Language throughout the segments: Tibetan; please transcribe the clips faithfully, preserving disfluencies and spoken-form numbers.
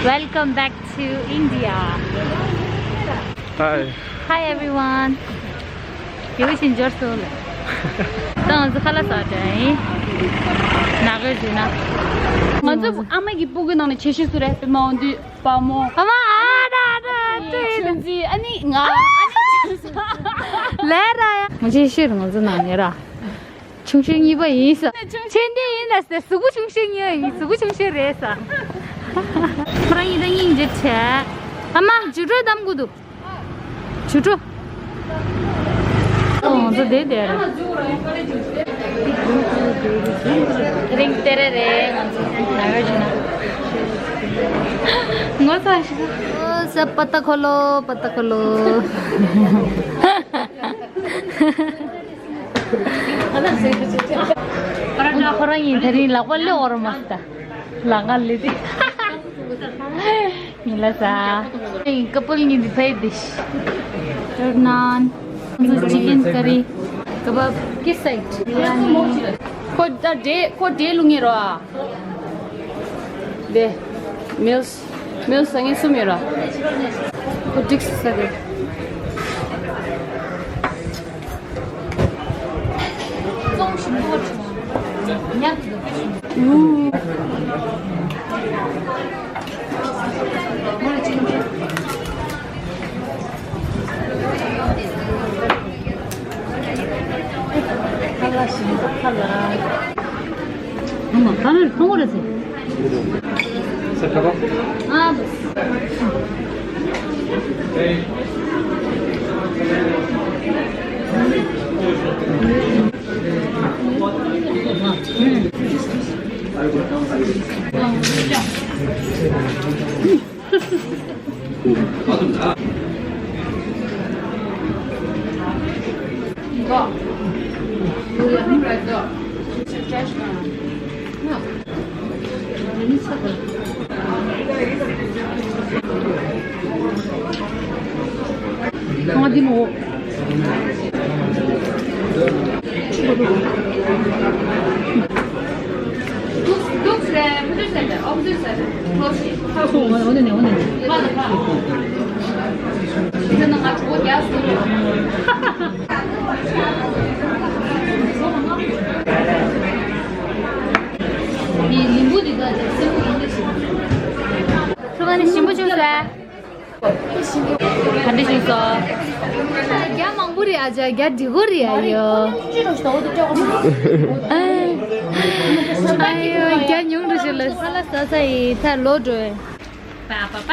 Welcome back to India. Hi. Hi everyone. ཡོད་ཕྱིན་འབྱོར་སོང་ལ། ད་ང་ཚོ་ཁ་ལག་ཟ་འདྲ་ཡིན། ནག་རོལ་བྱས་ན། ང་ཚོ་ཨ་མ་གི་སྤུ་གུའི་ནང་ནས་ཆེ་ཤོས་སུ་རེད། པད་མ་འོ་འདུས། པ་མོ། ཨ་མ་ཨ་ད་ད་ཨ་ནི་ཆུང་ཆུང་། ཨ་ནི་ང་ཨ་ནི་ཆུང་ཆུང་། ལས་ར་ཡ། ང་ཆེ་ཤོས་ང་ཚོ་ནང་ནས་ར། ཆུང་ཤོས་གཉིས་པ་ཡིན་ས། ཆེ་འདི་ཡིན་ལ་ཟེར། གཟུགས་པོ་ཆུང་ཤོས་གཉིས་པ་ཡིན། གཟུགས་པོ་ཆུང་ཤོས་རེད་ས། ཁོ་རང་གཉིས་ད་སྙིང་རྗེ་བྱས། ཨ་མ་ཇུ་ཀྲོ་བདམས་དགོས་འདུག་ཇུ་ཀྲོ། ཨོ་ང་ཚོ་དེ་དེར། རིང་དེ་རེ་རེ་ང་ཚོ་ན་ག་ཞུ་ན། ངོ་ཚ་ཞིག་ཨོ་ས་པ་ཏ་ཁོ་ལོ་པ་ཏ་ཁོ་ལོ། ཁོ་རང་ཡིན་དེ་རིང་ལག་པ་ལོག་འོར་མ་ད། ལག་ང་ལི་དེ། ཉི་ལ་ས། ཨེ་ཀ་པལ་གཉིས་འདི་ཕའི་ཌིཤ། ཊར་ནཱན། ཆི་ཀན་ཀ་རི། ཀ་བབ། ཀི་སའིཌ། ཁོ་ད་ཌེ་ཁོ་ཌེ་ལུང་ངེ་རོ་ཨ། ཌེ། མིལ་སི། མིལ་སི་ངེ་གསུམ་ཡོད་ར། ཁོ་ཌིག་སི་ས་ཌེ། ཁྱོད་ཀ་ནི་ཞིམ་པོ་བྱུང་སོང་། ག་འདྲ་བྱུང་སོང་། རྒྱ་མང་པོ་རེད་ཨ་ཅག་རྒྱ་འགྲིག་གོ་རེད་ཨ་ཡོ། ཨ་ཡོ་རྒྱ་ཉུང་འགྲོ་ཞིག་ལ་ཁ་ལག་ཟ་ས་ཡི་ཐ་ལོ་འགྲོ། པ་པ་པ།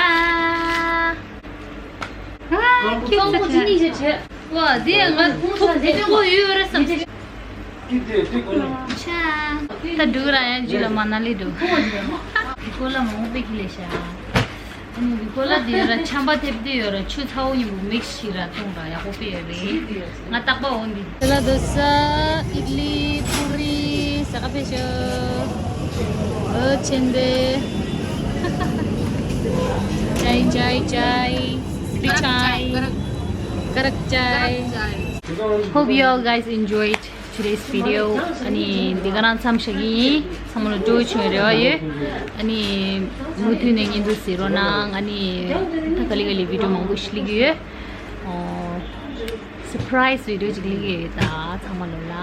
ཨ་ཁྱོད་ཚོ་ཅི་ནི་བྱེད་བྱེད། ཝ་དེ་ང་ཐུག་དེ་ཅི་གོ་ཡོད་རེད་བསམ། ད་འགྲོ་གི་ར་ཡང་རྗེས་ལ་མ་ན་ལི་འགྲོ། ཀོ་ལ་མང་པོ་པེ་ཁི་ལེ་ཤ། ཨ་ནི་ཀོ་ལ་དེ་ར་ཆམ་པ་ཐེབས་དེ་ཡོད་ར་ཆུ་ཚ་བོ་ཉིན་པོ་མིག་ཤི་ར་ཐུང་ར་ཡག་པོ་པེ་ཡོད་རེད། ང་རྟག་པ་འོང་འདི། ལ་དོ་ས། ཨིཌ་ལི། པུ་རི། ཟ་ཁ་ཕེ་ཤོ། ཨོ་ཆེན་པེ། ཅའི་ཅའི་ཅའི། ཕི་ཅའི། ཀ་རག་ཅའི། Hope you all guys enjoyed today's video. ཨ་ནི་འདི་ག་རང་མཚམས་བཞག་གི་ཡིན། ཚང་མ་ལ་སྤྲོ་བོ་བྱུང་བའི་རེ་བ་ཡོད། ཨ་ནི་མུ་མཐུད་ནས་བརྙན་ཐུང་གཟིགས་རོགས་གནང་། ཨ་ནི་ད་ག་ལེ་ག་ལེ་བི་ཌིའོ་མང་པོ་ཞིག་སླེབས་ཀྱི་ཡོད། ཨོ། Surprise video ཅིག་སླེབས་ཀྱི་ཡོད་ད་ཚང་མ་ལོ་ལ།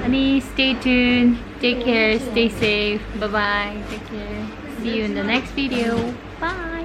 ཨ་ནི་stay tuned, take care, stay safe, bye bye, take care, see you in the next video, bye.